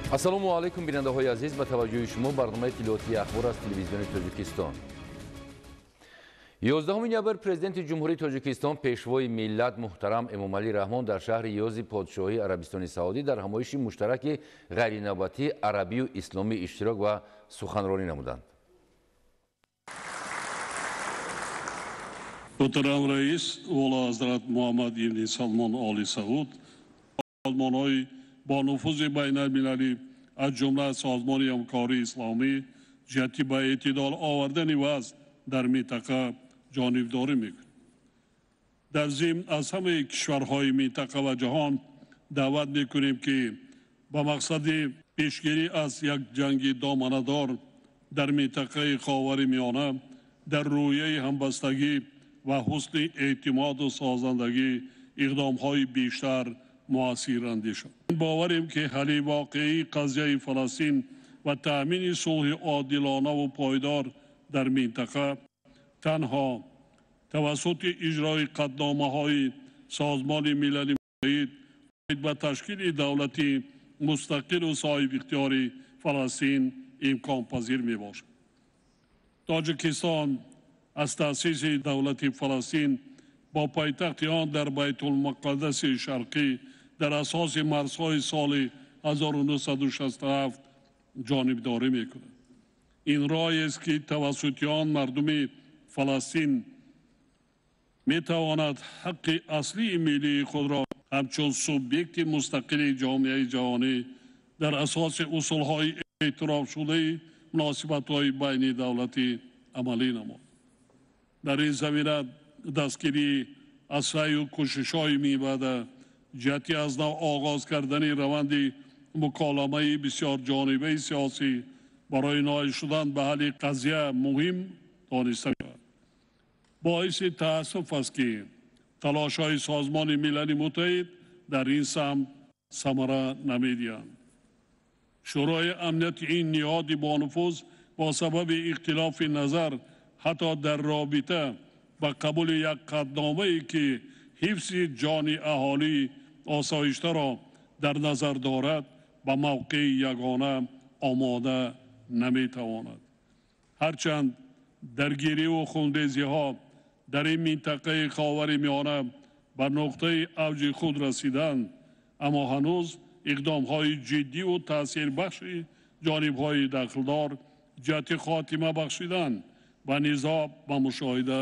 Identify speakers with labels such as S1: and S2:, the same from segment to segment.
S1: Ассалому алайкум, бинандаҳои азиз, ба таваҷҷӯҳи шумо барномаи иттилоотии ахбор аз телевизиони Тоҷикистон. 11 ноябр президенти Ҷумҳурии Тоҷикистон, пешвои миллат муҳтарам Эмомалӣ Раҳмон дар шаҳри Риёзи подшоҳии Арабистони Саудӣ дар ҳамоиши муштараки ғайринавбатии арабию исломӣ иштирок ва суханронӣ намуданд.
S2: Муҳтарам раис, Олиҳазрат Муҳаммад ибни Салмон Оли Сауд, созмонҳои бо нуфузи байналмилалӣ аз ҷумла Созмони ҳамкории исломӣ ҷиҳати ба эътидол овардани вазъ дар минтақа ҷонибдорӣ мекунад. Дар зимн аз ҳамаи кишварҳои минтақа ва ҷаҳон даъват мекунем, ки ба мақсади пешгирӣ аз як ҷанги доманадор дар минтақаи Ховари Миёна дар рӯяи ҳамбастагӣ ва ҳусни эътимоду созандагӣ иқдомҳои бештар муассир андешанд. Боварем, ки ҳалли воқеии қазияи Фаластин ва таъмини сулҳи одилонаву пойдор дар минтақа танҳо тавассути иҷрои қатъномаҳои Созмони Милали Муттаҳид ба ташкили давлати мустақилу соҳибихтиёри Фаластин имконпазир мебошад. Тоҷикистон аз таъсиси давлати Фаластин бо пойтахти он дар Байтулмуқаддаси Шарқӣ дар асоси марзҳои соли 1967 ҷонибдорӣ мекунад. Ин роҳест, ки тавассути он мардуми Фаластин метавонад ҳаққи аслии миллии худро ҳамчун субъекти мустақили ҷомеаи ҷаҳонӣ дар асоси усулҳои эътирофшудаи муносибатҳои байни давлатӣ амалӣ намояд. Дар ин замина дастгирӣ аз саъю кӯшишҳои мебаъда ҷиҳати аз нав оғоз кардани раванди муколамаи бисёрҷонибаи сиёсӣ барои ноил шудан ба ҳалли қазия муҳим дониста мешавад. Боиси таассуф аст, ки талошҳои Созмони Милали Муттаҳид дар ин самт самара намедиҳанд. Шӯрои амнияти ин ниҳоди бонуфуз бо сабаби ихтилофи назар ҳатто дар робита ба қабули як қатъномае, ки ҳифзи ҷони аҳолии осоиштаро дар назар дорад, ба мавқеи ягона омода наметавонад. Ҳарчанд даргириву хунрезиҳо дар ин минтақаи Ховари Миёна ба нуқтаи авҷи худ расиданд, аммо ҳанӯз иқдомҳои ҷиддиву таъсирбахши ҷонибҳои дахлдор ҷиҳати хотима бахшидан ба низоъ ба мушоҳида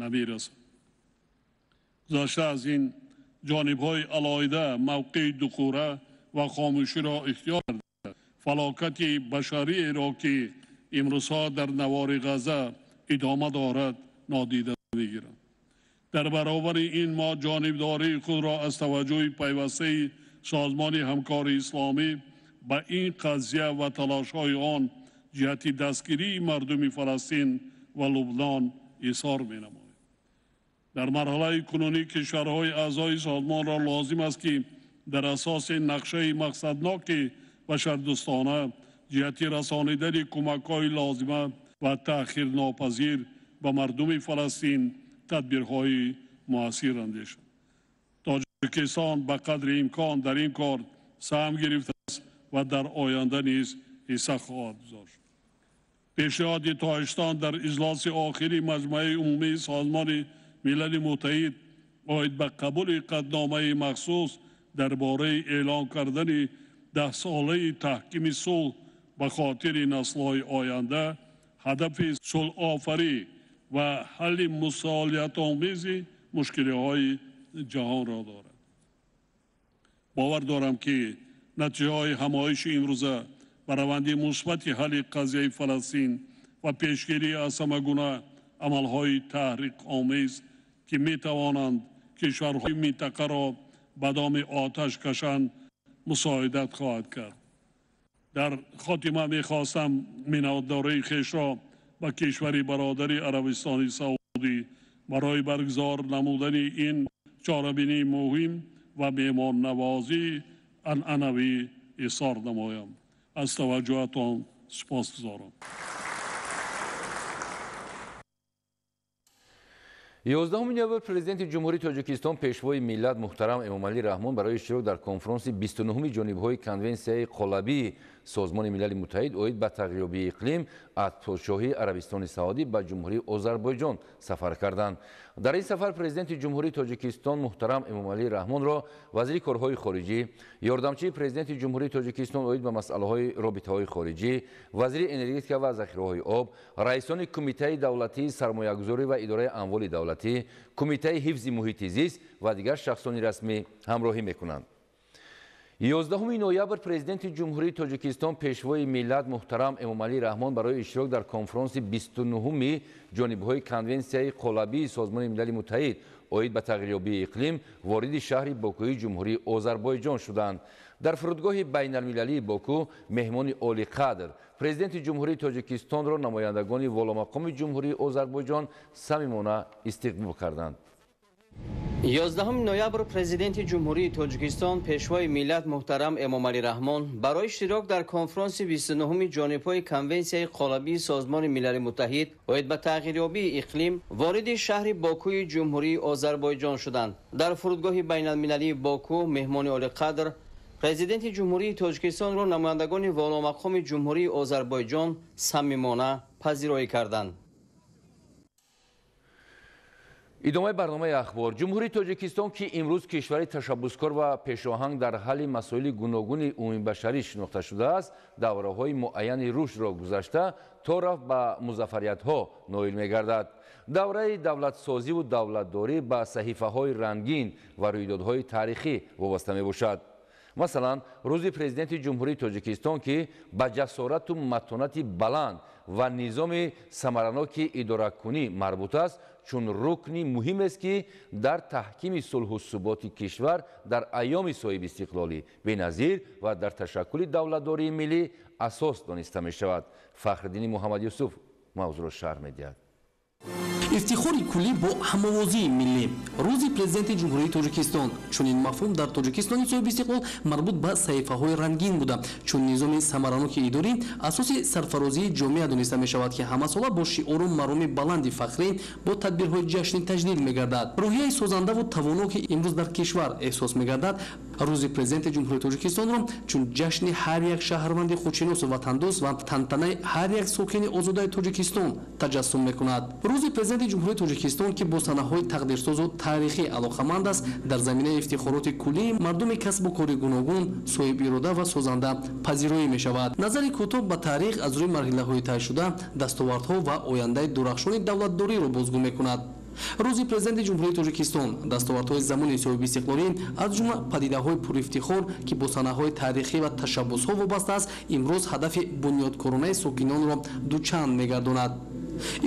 S2: намерасад. Гузашта аз ин, ҷонибҳои алоҳида мавқеи духура ва хомӯширо ихтиёр карда, фалокати башариеро, ки имрӯзҳо дар навори Ғазза идома дорад, нодида мегиранд. Дар баробари ин мо ҷонибдории худро аз таваҷҷӯҳи пайвастаи Созмони ҳамкории исломӣ ба ин қазия ва талошҳои он ҷиҳати дастгирии мардуми Фаластин ва Лубнон изҳор менамоем. Дар марҳалаи кунунӣ кишварҳои аъзои созмонро лозим аст, ки дар асоси нақшаи мақсадноки башардӯстона ҷиҳати расонидани кӯмакҳои лозима ва таъхирнопазир ба мардуми Фаластин тадбирҳои муассир андешанд. Тоҷикистон ба қадри имкон дар ин кор саҳм гирифтааст ва дар оянда низ ҳисса хоҳад гузошт. Пешниҳоди Тоҷикистон дар иҷлоси охири Маҷмаи умумии Созмони Милали Муттаҳид оид ба қабули қатъномаи махсус дар бораи эълон кардани даҳсолаи таҳкими сулҳ ба хотири наслҳои оянда ҳадафи сулҳофарӣ ва ҳалли мусолиҳатомези мушкилиҳои ҷаҳонро дорад. Бовар дорам, ки натиҷаҳои ҳамоиши имрӯза ба раванди мусбати ҳалли қазияи Фаластин ва пешгирӣ аз ҳама гуна амалҳои таҳриқомез, ки метавонанд кишварҳои минтақаро ба доми оташ кашанд, мусоидат хоҳад кард. Дар хотима мехостам миннатдории хешро ба кишвари бародари Арабистони Саудӣ барои баргузор намудани ин чорабинии муҳим ва меҳмоннавозии анъанавӣ изҳор намоям. Аз таваҷҷӯҳатон сипосгузорам.
S1: 11 ноябр Президенти Ҷумҳурии Тоҷикистон, Пешвои миллат муҳтарам Эмомалӣ Раҳмон барои иштирок дар конфронси 29-уми ҷонибҳои Конвенсияи қолабии Созмони Милали Муттаҳид оид ба тағйирёбии иқлим аз Подшоҳии Арабистони Саудӣ ба Ҷумҳурии Озарбойҷон сафар карданд. Дар ин сафар Президенти Ҷумҳурии Тоҷикистон муҳтарам Эмомалӣ Раҳмонро вазири корҳои хориҷӣ, ёрдамчии Президенти Ҷумҳурии Тоҷикистон оид ба масъалаҳои робитаҳои хориҷӣ, вазири энергетика ва захираҳои об, раисони Кумитаи давлатии сармоягузорӣ ва идораи амволи давлатӣ, Кумитаи ҳифзи муҳити зист ва дигар шахсони расмӣ ҳамроҳӣ мекунанд. 11 ноябр Президенти Ҷумҳурии Тоҷикистон, Пешвои миллат муҳтарам Эмомалӣ Раҳмон барои иштирок дар конфронси 29-уми ҷонибҳои Конвенсияи қолабии Созмони Милали Муттаҳид оид ба тағйирёбии иқлим вориди шаҳри Бокуи Ҷумҳурии Озарбойҷон шуданд. Дар фурудгоҳи байналмилалии Боку меҳмони олиқадр Президенти Ҷумҳурии Тоҷикистонро намояндагони воломақоми Ҷумҳурии Озарбойҷон самимона истиқбол карданд.
S3: 11 ноябр Президенти Ҷумҳурии Тоҷикистон, Пешвои миллат муҳтарам Эмомалӣ Раҳмон барои иштирок дар конфронси 29-уми ҷонибҳои Конвенсияи қолабии Созмони Милали Муттаҳид оид ба тағйирёбии иқлим вориди шаҳри Бокуи Ҷумҳурии Озарбойҷон шуданд. Дар фурудгоҳи байналмилалии Боку меҳмони олиқадр Президенти Ҷумҳурии Тоҷикистонро намояндагони воломақоми Ҷумҳурии Озарбойҷон самимона пазироӣ карданд.
S1: Идомаи барномаи ахбор. Ҷумҳурии Тоҷикистон, ки имрӯз кишвари ташаббускор ва пешоҳанг дар ҳалли масоили гуногуни умумибашарӣ шинохта шудааст, давраҳои муайяни рушдро гузашта то рафт ба музаффариятҳо ноил мегардад. Давраи давлатсозиву давлатдорӣ ба саҳифаҳои рангин ва рӯйдодҳои таърихӣ вобаста мебошад. Масалан, рӯзи Президенти Ҷумҳурии Тоҷикистон, ки ба ҷасорату матонати баланд ва низоми самараноки идоракунӣ марбут аст, чун рукни муҳимест, ки дар таҳкими сулҳу суботи кишвар дар айёми соҳибистиқлолӣ беназир ва дар ташаккули давлатдории миллӣ асос дониста мешавад. Фахриддини Муҳаммадюсуф мавзӯъро шарҳ медиҳад.
S4: Ифтихори куллӣ бо ҳамовозии миллӣ. Рӯзи Президенти Ҷумҳурии Тоҷикистон. Чунин мафҳум дар Тоҷикистони соҳибистиқлол марбут ба саҳифаҳои рангин буда, чун низоми самараноки идорӣ асоси сарфарозии ҷомеа дониста мешавад, ки ҳамасола бо шиору мароми баланди фахрӣ бо тадбирҳои ҷашнӣ таҷлил мегардад. Рӯҳияи созандаву тавоно, ки имрӯз дар кишвар эҳсос мегардад, рӯзи Президенти Ҷумҳурии Тоҷикистонро чун ҷашни ҳар як шаҳрванди худшиносу ватандӯст ва тантанаи ҳар як сокини озодаи Тоҷикистон таҷассум мекунад. Рӯзи Президенти Ҷумҳурии Тоҷикистон, ки бо санаҳои тақдирсозу таърихӣ алоқаманд аст, дар заминаи ифтихороти куллии мардуми касбу кори гуногун, соҳибирода ва созанда пазироӣ мешавад. Назари кӯтоҳ ба таърих аз рӯи марҳилаҳои тай шуда, дастовардҳо ва ояндаи дурахшони давлатдориро бозгӯ мекунад. Рӯзи Президенти Ҷумҳурии Тоҷикистон дастовардҳои замони соҳибистиқлолӣ, аз ҷумла падидаҳои пурифтихор, ки бо санаҳои таърихӣ ва ташаббусҳо вобаста аст, имрӯз ҳадафи бунёдкоронаи сокинонро дучанд мегардонад.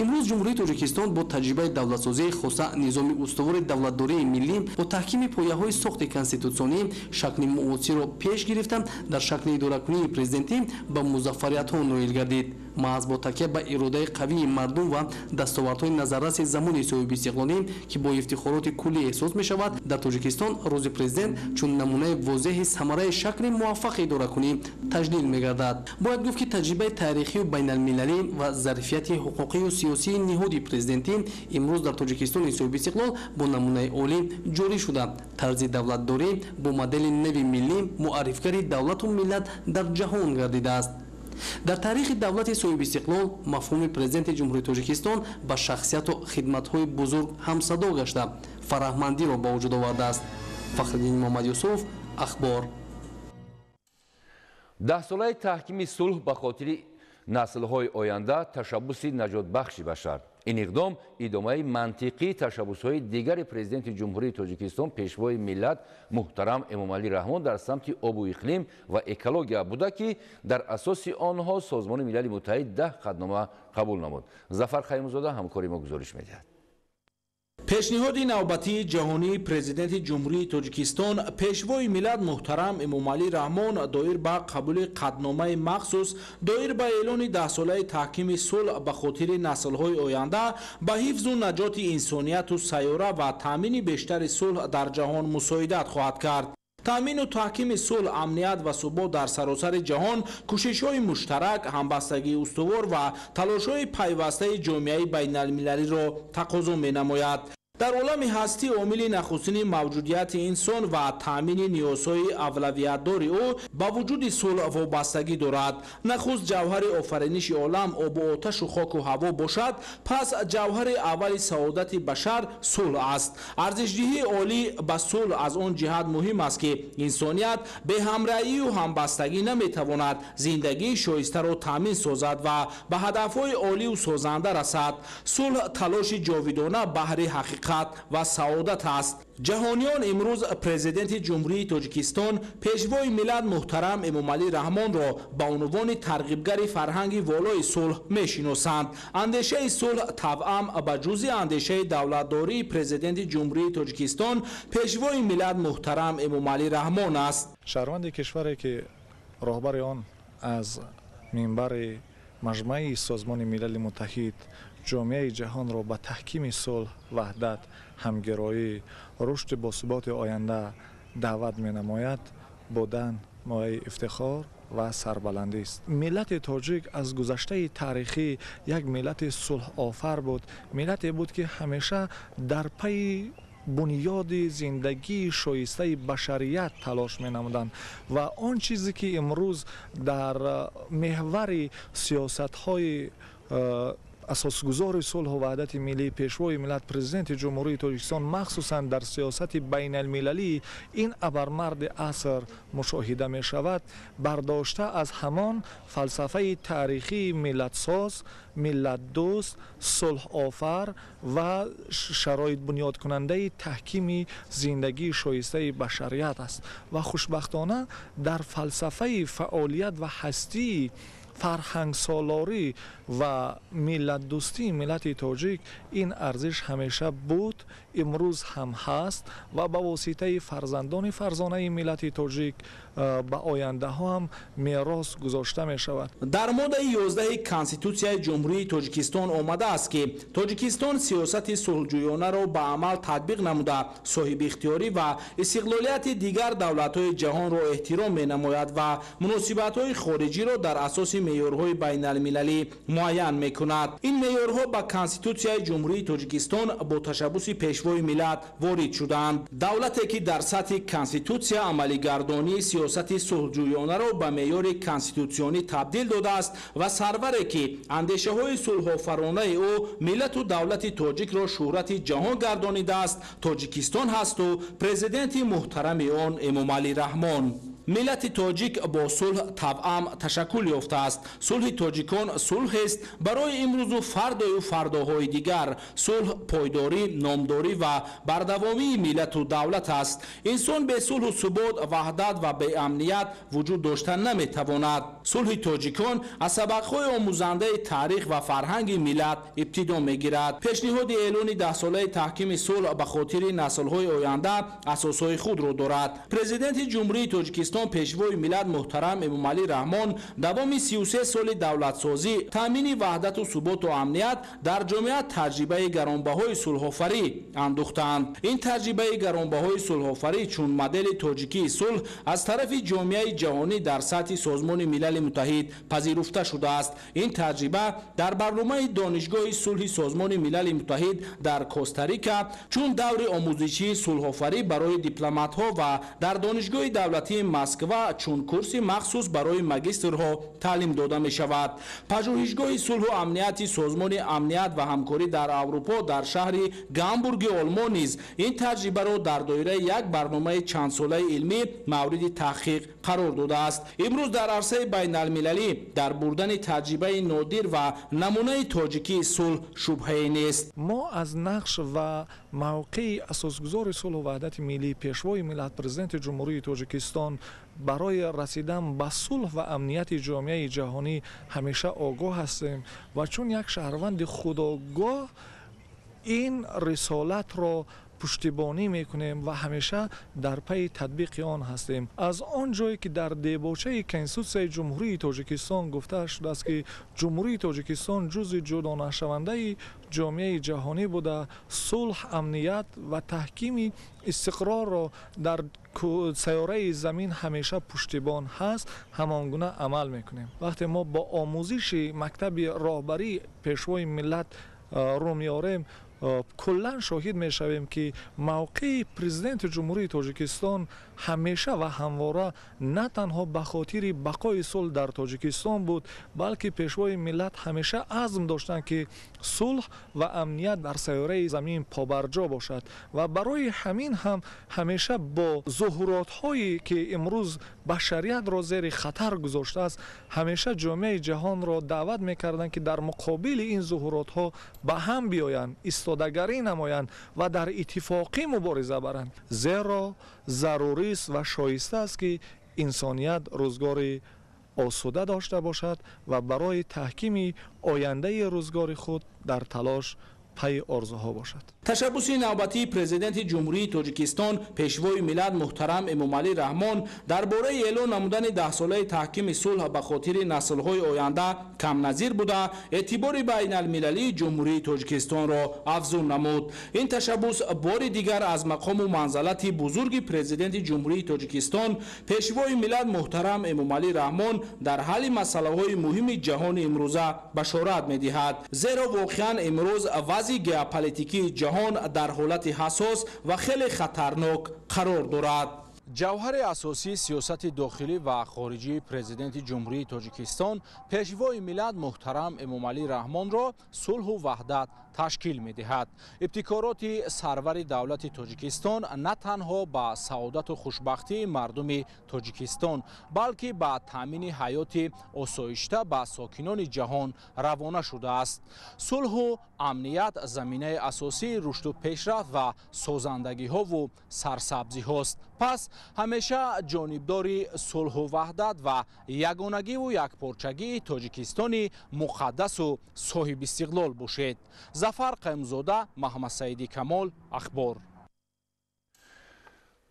S4: Имрӯз Ҷумҳурии Тоҷикистон бо таҷрибаи давлатсозии хоса, низоми устувори давлатдории миллӣ, бо таҳкими пояҳои сохти конститутсионӣ шакли муосирро пеш гирифта, дар шакли идоракунии президентӣ ба музаффариятҳо ноил гардид. Маҳз бо такя ба иродаи қавии мардум ва дастовардҳои назарраси замони соҳибистиқлолӣ, ки бо ифтихороти куллӣ эҳсос мешавад, дар Тоҷикистон рӯзи президент чун намунаи возеҳи самараи шакли муваффақи идоракунӣ таҷлил мегардад. Бояд гуфт, ки таҷрибаи таърихию байналмилалӣ ва зарфияти ҳуқуқию сиёсии ниҳоди президентӣ имрӯз дар Тоҷикистони соҳибистиқлол бо намунаи олӣ ҷорӣ шуда, тарзи давлатдорӣ бо модели нави миллӣ муаррифгари давлату миллат дар ҷаҳон гардидааст. Дар таърихи давлати соҳибистиқлол мафҳуми Президенти Ҷумҳурии Тоҷикистон ба шахсияту хидматҳои бузург ҳамсадо гашта, фараҳмандиро ба вуҷуд овардааст. Фахриддин Муҳаммадюсуф, Ахбор.
S1: Даҳсолаи таҳкими сулҳ ба хотири наслҳои оянда ташаббуси наҷотбахши башар. Ин иқдом идомаи мантиқии ташаббусҳои дигари Президенти Ҷумҳурии Тоҷикистон, Пешвои миллат муҳтарам Эмомалӣ Раҳмон дар самти обу иқлим ва экология буда, ки дар асоси онҳо Созмони Милали Муттаҳид 10 қатънома қабул намуд. Зафар Қаюмзода ҳамкори мо гузориш медиҳад.
S5: Пешниҳоди навбатии ҷаҳонии Президенти Ҷумҳурии Тоҷикистон, Пешвои миллат муҳтарам Эмомалӣ Раҳмон доир ба қабули қатъномаи махсус доир ба эълони даҳсолаи таҳкими сулҳ ба хотири наслҳои оянда ба ҳифзу наҷоти инсонияту сайёра ва таъмини бештари сулҳ дар ҷаҳон мусоидат хоҳад кард. Таъмину таҳкими сулҳ, амният ва субот дар саросари ҷаҳон кӯшишҳои муштарак, ҳамбастагии устувор ва талошҳои пайвастаи ҷомеаи байналмилалиро тақозо менамояд. Дар олами ҳастӣ омили нахустини мавҷудияти инсон ва таъмини ниёзҳои авлавиятдори ӯ ба вуҷуди сулҳ вобастагӣ дорад. Нахуст ҷавҳари офариниши олам обу оташу хоку ҳаво бошад, пас ҷавҳари аввали саодати башар сулҳ аст. Арзишдиҳии олӣ ба сулҳ аз он ҷиҳат муҳим аст, ки инсоният беҳамраҳию ҳамбастагӣ наметавонад зиндагии шоистаро таъмин созад ва ба ҳадафҳои олию созанда расад. Сулҳ талоши ҷовидона баҳри ҳақиқат ва саодат аст. Ҷаҳониён имрӯз Президенти Ҷумҳурии Тоҷикистон, Пешвои миллат муҳтарам Эмомалӣ Раҳмонро ба унвони тарғибгари фарҳанги волои сулҳ мешиносанд. Андешаи сулҳ тавъам ба ҷузъи андешаи давлатдории Президенти Ҷумҳурии Тоҷикистон, Пешвои миллат муҳтарам Эмомалӣ Раҳмон аст.
S6: Шаҳрванди кишваре, ки роҳбари он аз минбари Маҷмаи Созмони Милали Муттаҳид ҷомеаи ҷаҳонро ба таҳкими сулҳ, ваҳдат, ҳамгироӣ, рушди босуботи оянда даъват менамояд, будан мояи ифтихор ва сарбаландист. Миллати тоҷик аз гузаштаи таърихӣ як миллати сулҳофар буд, миллате буд, ки ҳамеша дар пайи бунёди зиндагии шоистаи башарият талош менамуданд ва он чизе, ки имрӯз дар меҳвари сиёсатҳои асосгузори сулҳу ваҳдати миллӣ, Пешвои миллат, Президенти Ҷумҳурии Тоҷикистон, махсусан дар сиёсати байналмилалии ин абармарди аср мушоҳида мешавад, бардошта аз ҳамон фалсафаи таърихии миллатсоз, миллатдӯст, сулҳофар ва шароитбунёдкунандаи таҳкими зиндагии шоистаи башарият аст. Ва хушбахтона дар фалсафаи фаъолият ва ҳастии фарҳангсолорӣ ва миллатдӯстии миллати тоҷик ин арзиш ҳамеша буд, имрӯз ҳам ҳаст ва ба воситаи фарзандони фарзонаи миллати тоҷик ба ояндаҳо ҳам мерос гузошта мешавад.
S5: Дар моддаи 11 Конститутсияи Ҷумҳурии Тоҷикистон омадааст, ки Тоҷикистон сиёсати сулҳҷӯёнаро ба амал татбиқ намуда, соҳибихтиёрӣ ва истиқлолияти дигар давлатҳои ҷаҳонро эҳтиром менамояд ва муносибатҳои хориҷиро дар асоси меъёрҳои байналмилалӣ муайян мекунад. Ин меъёрҳо ба Конститутсияи Ҷумҳурии Тоҷикистон бо ташаббуси Пешвои миллат ворид шуданд. Давлате, ки дар сатҳи Конститутсия амалигардонии сиёсати сулҳҷӯёнаро ба меъёри конститутсионӣ табдил додааст ва сарваре, ки андешаҳои сулҳофаронаи ӯ миллату давлати тоҷикро шӯҳрати ҷаҳон гардонидааст, Тоҷикистон ҳасту президенти муҳтарами он Эмомалӣ Раҳмон. Миллати тоҷик бо сулҳ тавъам ташаккул ёфтааст. Сулҳи тоҷикон сулҳест барои имрӯзу фардою фардоҳои дигар. Сулҳ пойдорӣ, номдорӣ ва бардавомии миллату давлат аст. Инсон бе сулҳу субот, ваҳдат ва беамният вуҷуд дошта наметавонад. Сулҳи тоҷикон аз сабақҳои омӯзандаи таърих ва фарҳанги миллат ибтидо мегирад. Пешниҳоди эълони даҳсолаи таҳкими сулҳ ба хотири наслҳои оянда асосҳои худро дорад. Президенти Ҷумҳурии Тоҷикистон, Пешвои миллат муҳтарам Эмомалӣ Раҳмон давоми 33 соли давлатсозӣ, таъмини ваҳдату суботу амният дар ҷомеа таҷрибаи гаронбаҳои сулҳофарӣ андӯхтаанд. Ин таҷрибаи гаронбаҳои сулҳофарӣ чун модели тоҷикии сулҳ аз тарафи ҷомеаи ҷаҳонӣ дар сатҳи Созмони Милали Муттаҳид пазируфта шудааст. Ин таҷриба дар барномаи Донишгоҳи сулҳи Созмони Милали Муттаҳид дар Коста-Рика чун даври омӯзишии сулҳофарӣ барои дипломатҳо ва дар Донишгоҳи давлатии Москва чун курси махсус барои магистрҳо таълим дода мешавад. Пажӯҳишгоҳи сулҳу амнияти Созмони амният ва ҳамкорӣ дар Аврупо дар шаҳри Гамбурги Олмон низ ин таҷрибаро дар доираи як барномаи чандсолаи илмӣ мавриди таҳқиқ қарор додааст. Имрӯз дар арсаи байналмилалӣ дар бурдани таҷрибаи нодир ва намунаи тоҷикии сулҳ шубҳае нест.
S6: Мо аз нақш ва мавқеи асосгузори сулҳу ваҳдати миллӣ, Пешвои миллат, Президенти Ҷумҳурии Тоҷикистон барои расидан ба сулҳ ва амнияти ҷомеаи ҷаҳонӣ ҳамеша огоҳ ҳастем ва чун як шаҳрванди худогоҳ ин рисолатро пуштибонӣ мекунем ва ҳамеша дар пайи татбиқи он ҳастем. Аз он ҷое ки дар дебочаи Конститутсияи Ҷумҳурии Тоҷикистон гуфта шудааст, ки Ҷумҳурии Тоҷикистон ҷузъи ҷудонашавандаи ҷомеаи ҷаҳонӣ буда, сулҳ, амният ва таҳкими истиқрорро дар сайёраи замин ҳамеша пуштибон ҳаст, ҳамон гуна амал мекунем. Вақте мо бо омӯзиши мактаби роҳбарии Пешвои миллат рӯ меорем, Куллан шоҳид мешавем, ки мавқеи президенти Ҷумҳурии Тоҷикистон ҳамеша ва ҳамвора на танҳо ба хотири бақои сулҳ дар Тоҷикистон буд, балки Пешвои миллат ҳамеша азм доштанд, ки сулҳ ва амният дар сайёраи замин побарҷо бошад ва барои ҳамин ҳам ҳамеша бо зуҳуротҳое, ки имрӯз башариятро зери хатар гузоштааст, ҳамеша ҷомеаи ҷаҳонро даъват мекарданд, ки дар муқобили ин зуҳуротҳо ба ҳам биёянд, истодагарӣ намоянд ва дар иттифоқӣ мубориза баранд, зеро зарурист ва шоиста аст, ки инсоният рӯзгори осуда дошта бошад ва барои таҳкими ояндаи рӯзгори худ дар талош пайи орзуҳо бошад.
S5: Ташаббуси навбатии Президенти Ҷумҳурии Тоҷикистон, Пешвои миллат муҳтарам Эмомалӣ Раҳмон дар бораи эълон намудани даҳсолаи таҳкими сулҳ ба хотири наслҳои оянда камназир буда, эътибори байналмилалии Ҷумҳурии Тоҷикистонро афзун намуд. Ин ташаббус бори дигар аз мақому манзалати бузурги Президенти Ҷумҳурии Тоҷикистон, Пешвои миллат муҳтарам Эмомалӣ Раҳмон дар ҳалли масъалаҳои муҳими ҷаҳони имрӯза башорат медиҳад, зеро воқеан имрӯз вазъи геополитикии ҷаҳон дар ҳолати ҳассос ва хеле хатарнок қарор дорад. Ҷавҳари асосии сиёсати дохилӣ ва хориҷии Президенти Ҷумҳурии Тоҷикистон, Пешвои миллат муҳтарам Эмомалӣ Раҳмонро сулҳу ваҳдат ташкил медиҳад. Ибтикороти сарвари давлати Тоҷикистон на танҳо ба саодату хушбахтии мардуми Тоҷикистон, балки ба таъмини ҳаёти осоишта ба сокинони ҷаҳон равона шудааст. Сулҳу амният заминаи асосии рушду пешрафт ва созандагиҳову сарсабзиҳост. Пас ҳамеша ҷонибдори сулҳу ваҳдат ва ягонагиву якпорчагии Тоҷикистони муқаддасу соҳибистиқлол бошед. Зафар Қаймзода, Маҳмадсаиди Камол, Ахбор.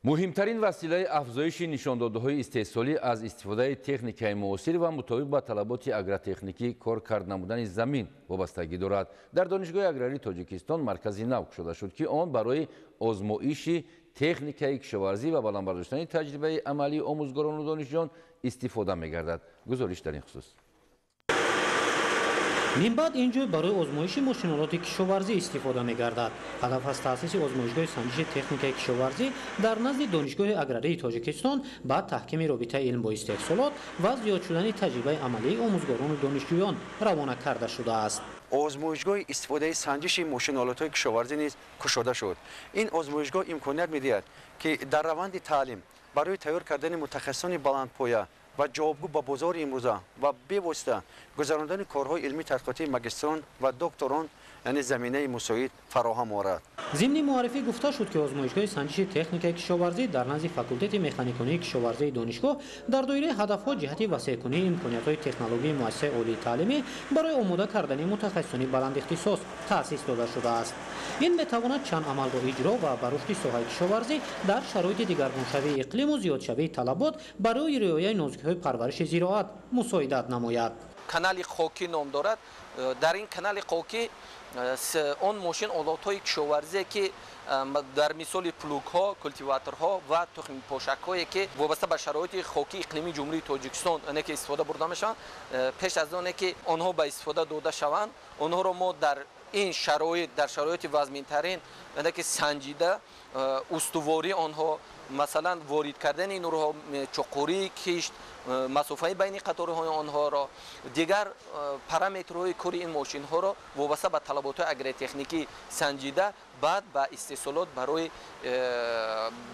S1: Муҳимтарин василаи афзоиши нишондодҳои истеҳсолӣ аз истифодаи техникаи муосир ва мутобиқ ба талаботи агротехникӣ кор кард намудани замин вобастагӣ дорад. Дар Донишгоҳи аграрии Тоҷикистон маркази нав кушода шуд, ки он барои озмоиши техникаи кишоварзӣ ва баланд бардоштани таҷрибаи амалии омӯзгорону донишҷӯён истифода мегардад. Гузориш дар ин хусус.
S7: Минбаъд ин ҷой барои озмоиши мошинолоти кишоварзӣ истифода мегардад. Ҳадаф аз таъсиси озмоишгоҳи санҷиши техникаи кишоварзӣ дар назди Донишгоҳи аграрии Тоҷикистон ба таҳкими робитаи илм бо истеҳсолот ва зиёд шудани таҷрибаи амалии омӯзгорону донишҷӯён равона карда шудааст.
S8: Озмоишгоҳи истифодаи санҷиши мошинолотҳои кишоварзӣ низ кушода шуд. Ин озмоишгоҳ имконият медиҳад, ки дар раванди таълим барои тайёр кардани мутахассисони баландпоя ва ҷавобгӯ ба бозори имрӯза ва бевосита гузарондани корҳои илмии тадқиқотии магистрон ва докторон, яъне заминаи мусоид фароҳам орад.
S7: Зимни муаррифӣ гуфта шуд, ки озмоишгоҳи санҷиши техникаи кишоварзӣ дар назди факултети механикунии кишоварзии донишгоҳ дар доираи ҳадафҳо ҷиҳати васеъкунии имкониятҳои технологияи муассисаи олии таълимӣ барои омода кардани мутахассисони баландихтисос таъсис дода шудааст. Ин метавонад чанд амалро иҷро ва ба рушди соҳаи кишоварзӣ дар шароити дигаргуншавии иқлиму зиёдшавии талабот барои риояи нозукиҳои парвариши зироат мусоидат намояд.
S9: Канали хокӣ ном дорад. Дар ин канали хокӣ он мошин олотҳои кишоварзие, ки дар мисоли плугҳо, култиваторҳо ва тухмипошакҳое, ки вобаста ба шароити хокии иқлимии Ҷумҳурии Тоҷикистон оне ки истифода бурда мешаванд, пеш аз оне ки онҳо ба истифода дода шаванд, онҳоро мо дар ин шароит, дар шароити вазминтарин, оне ки санҷида, устувории онҳо, масалан ворид кардани нурҳо, чуқурии кишт, масофаи байни қаторҳои онҳоро, дигар параметрҳои кори ин мошинҳоро вобаста ба талаботҳои агротехникӣ санҷида, баъд ба истеҳсолот барои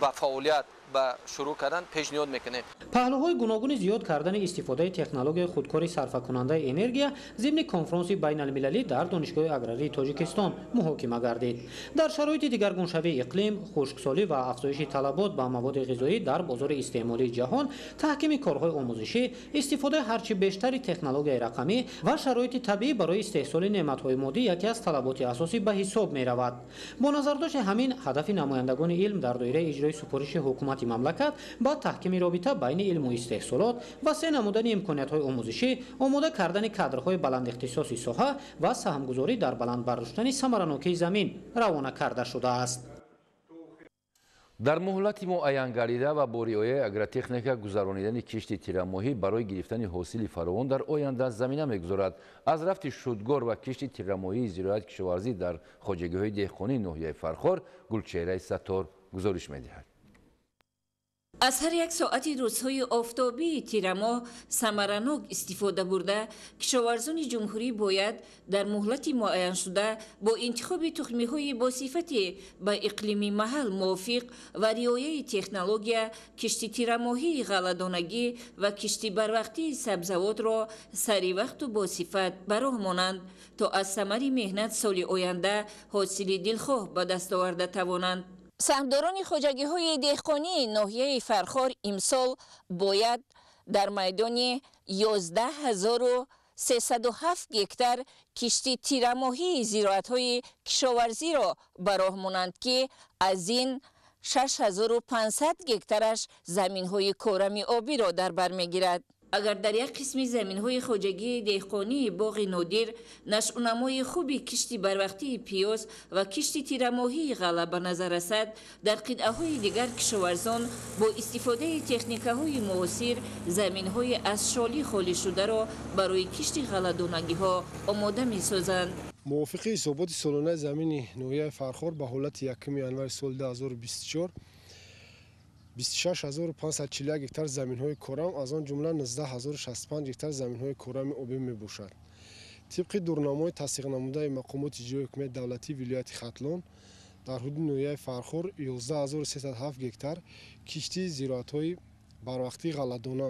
S9: ба фаъолият ба шурӯъ кардан пешниҳод мекунем.
S7: Паҳлӯҳои гуногуни зиёд кардани истифодаи технологияи худкори сарфакунандаи энергия зимни конфронси байналмилалӣ дар Донишгоҳи аграрии Тоҷикистон муҳокима гардид. Дар шароити дигаргуншавии иқлим, хушксолӣ ва афзоиши талабот ба маводи ғизоӣ дар бозори истеъмолии ҷаҳон, таҳкими корҳои омӯзишӣ, истифодаи ҳарчи бештари технологияи рақамӣ ва шароити табиӣ барои истеҳсоли неъматҳои моддӣ яке аз талаботи асосӣ ба ҳисоб меравад. Бо назардошти ҳамин ҳадафи намояндагони илм дар доираи иҷрои супориши ҳукумати мамлакат ба таҳкими робита байни илму истеҳсолот, васеъ намудани имкониятҳои омӯзишӣ, омода кардани кадрҳои баландихтисоси соҳа ва саҳмгузорӣ дар баланд бардоштани самаранокии замин равона карда шудааст.
S1: Дар муҳлати муайян гардида ва бо риояи агротехника гузаронидани кишти тирамоҳӣ барои гирифтани ҳосили фаровон дар оянда замина мегузорад. Аз рафти шудгор ва кишти тирамоҳии зироат кишоварзӣ дар хоҷагиҳои деҳқонии ноҳияи Фархор Гулчеҳраи Саттор гузориш медиҳад.
S10: Аз ҳар як соати рӯзҳои офтобии тирамоҳ самаранок истифода бурда, кишоварзони ҷумҳурӣ бояд дар муҳлати муайяншуда бо интихоби тухмиҳои босифати ба иқлими маҳал мувофиқ ва риояи технология кишти тирамоҳии ғалладонагӣ ва кишти барвақтии сабзавотро саривақту босифат ба роҳ монанд, то аз самари меҳнат соли оянда ҳосили дилхоҳ ба даст оварда тавонанд. Саҳмдорони хоҷагиҳои деҳқонии ноҳияи Фархор имсол бояд дар майдони 11307 гектар кишти тирамоҳии зироатҳои кишоварзиро ба роҳ монанд, ки аз ин 6500 гектараш заминҳои корами обиро дар бар мегирад. Агар дар як қисми заминҳои хоҷагии деҳқонии боғи Нодир нашъунамои хуби кишти барвақтии пиёз ва кишти тирамоҳии ғалла ба назар расад, дар қитъаҳои дигар кишоварзон бо истифодаи техникаҳои муосир заминҳои аз шолӣ холӣ шударо барои кишти ғалладонагиҳо омода месозанд.
S11: Мувофиқи ҳисоботи солонаи замини ноҳияи Фархор ба ҳолати 1 январи соли 2024 26541 гектар заминҳои корам, аз он ҷумла 19065 гектар заминҳои корами обӣ мебошад. Тибқи дурнамои тасдиқнамудаи мақомоти иҷроии ҳукумати давлатии вилояти Хатлон, дар ҳудуди ноҳияи Фархор 11307 гектар кишти зироатҳои барвақтии ғалладона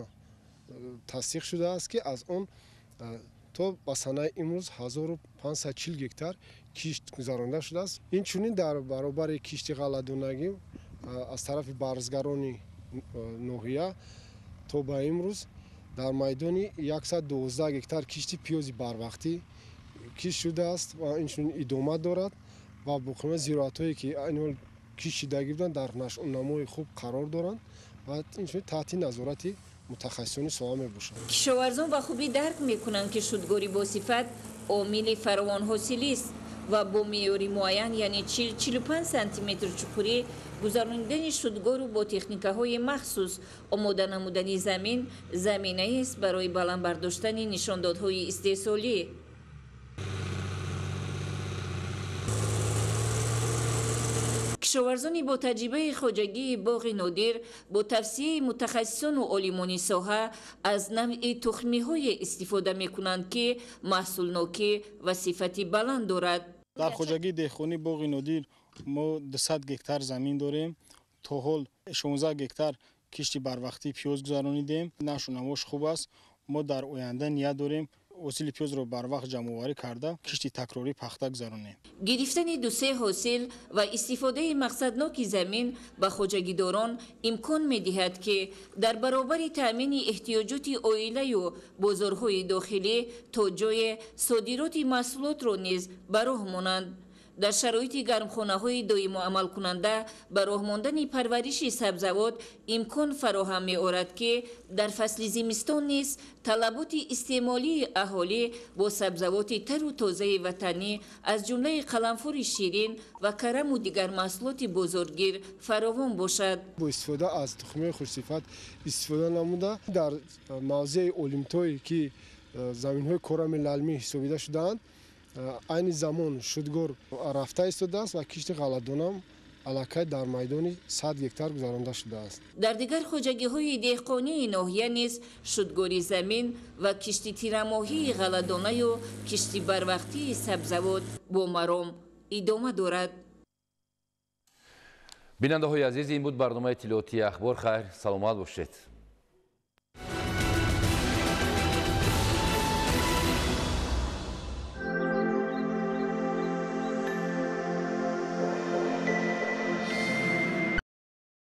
S11: тасдиқ шудааст, ки аз он то ба санаи имрӯз 1540 гектар кишт гузаронда шудааст. Инчунин дар баробари кишти ғалладонагӣ аз тарафи барзгарони ноҳия то ба имрӯз дар майдони 112 гектар кишти пиёзи барвақтӣ кишт шудааст ва инчунин идома дорад ва боқимондаи зироатҳое ки айни кишт шудагӣ буданд дар нашъунамои хуб қарор доранд ва инчунин таҳти назорати мутахассисони соҳа мебошанд.
S10: Кишоварзон ба хубӣ дарк мекунанд, ки шудгори босифат омили фаровонҳосилист ва бо меъёри муайян, яъне 40-45 сантиметр чуқурӣ гузаронидани шудгору бо техникаҳои махсус омода намудани замин заминаест барои баланд бардоштани нишондодҳои истеҳсолӣ. Кишоварзони бо таҷрибаи хоҷагии боғи Нодир бо тавсияи мутахассисону олимони соҳа аз навъи тухмиҳое истифода мекунанд, ки маҳсулнокӣ ва сифати баланд дорад.
S12: Дар хоҷагии деҳқонии боғи Нодир мо 200 гектар замин дорем. То ҳол 16 гектар кишти барвақтии пиёз гузаронидем. Нашъунамош хуб аст. Мо дар оянда ният дорем ҳосили пиёзро барвақт ҷамъоварӣ карда кишти такрорӣ пахта гузаронем.
S10: Гирифтани дусе ҳосил ва истифодаи мақсадноки замин ба хоҷагидорон имкон медиҳад, ки дар баробари таъмини эҳтиёҷоти оилаю бозорҳои дохилӣ то ҷое содироти маҳсулотро низ ба роҳ монанд. Дар шароити гармхонаҳои доимоамалкунанда ба роҳ мондани парвариши сабзавот имкон фароҳам меорад, ки дар фасли зимистон низ талаботи истеъмолии аҳолӣ бо сабзавоти тару тозаи ватанӣ аз ҷумлаи қаламфури ширин ва караму дигар маҳсулоти бозоргир фаровон бошад.
S11: Бо истифода аз тухмиҳои хушсифат истифода намуда дар мавзеи олимтое ки заминҳои корами лалмӣ ҳисобида шудаанд, айни замон шудгор рафта истодааст ва кишти ғалладонам аллакай дар майдони 100 гектар гузаронда шудааст.
S10: Дар дигар хоҷагиҳои деҳқонии ноҳия низ шудгори замин ва кишти тирамоҳии ғалладонаю кишти барвақтии сабзавот бо маром идома дорад.
S1: Бинандаҳои азиз, ин буд барномаи иттилоотии Ахбор. Хайр, саломат бошед.